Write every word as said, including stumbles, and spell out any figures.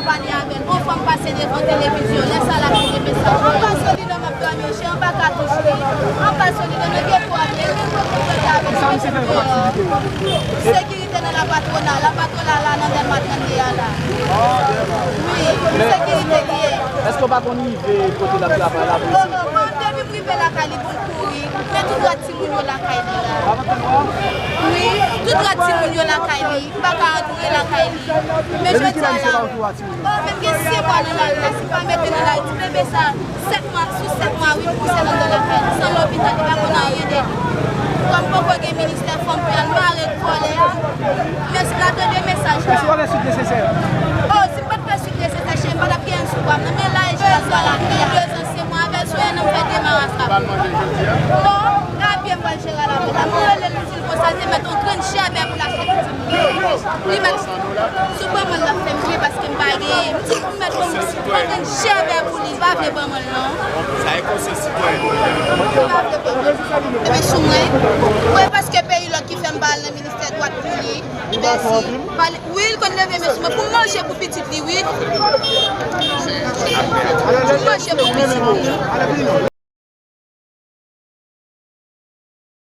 Pale avè l. On fwa m pase devan televizyon, lè sa l ap mete mesaj. Anba Solidor m ap dòmi, chè, anba katouch li. Anba Solidor, nan geto a, li menm pou mwen pale avè l, mete m deyò. Sekirite nan la patrona, la patrona la nan Dèlma trannde a la. Wi, sekirite li ye. Èske w pa konn rive kote l ap travay la pou eseye? Bon, depi m rive lakay li, bon, m kouri. Men tout rad timoun yo lakay li la. Wi, tout rad timoun yo lakay li. M pa ka antre lakay li. Men jodi a la, bon, menm gen senk mwa nan lari la, si pa mete nan lari, ti bebe sa, sèt mwa, sou sèt mwa, uit mwa, se anndan lakay li, san lopital, li pa konn anyen de li. Kòm poko gen ministè fanm pou y al mare vòlè a, men si n a tande mesaj la. Èske w pa fè suit nesesè? Oh, si m pa t fè suit nesesè, cheri, m pa t ap gen anyen sou bra m nan. Men la, e jodi a la, m gen de zan, senk mwa avè l, sou en an, m fè de maras la. Ou pral manje jodi a? Non, nan pye m pral jere a la. Mwen rele l, m di l konsa, l te mèt yon grenn chèvè pou l achte pitit li. Li mèt sou ban mwen l ap fè m ri paske m pa gen. M di m mèt ban m yon grenn chèvè pou li, li pa vle ban mwen l non. Sa e konsèy sitwayen. Li pa vle ban mwen l. Epi sou mwen, wi, paske peyi lòt ki fè m pa al nan ministè dwat pou li. Mèsi. Wi, l konn leve men sou mwen pou m manje pou pitit li, wi. Pou m manje pou pitit li.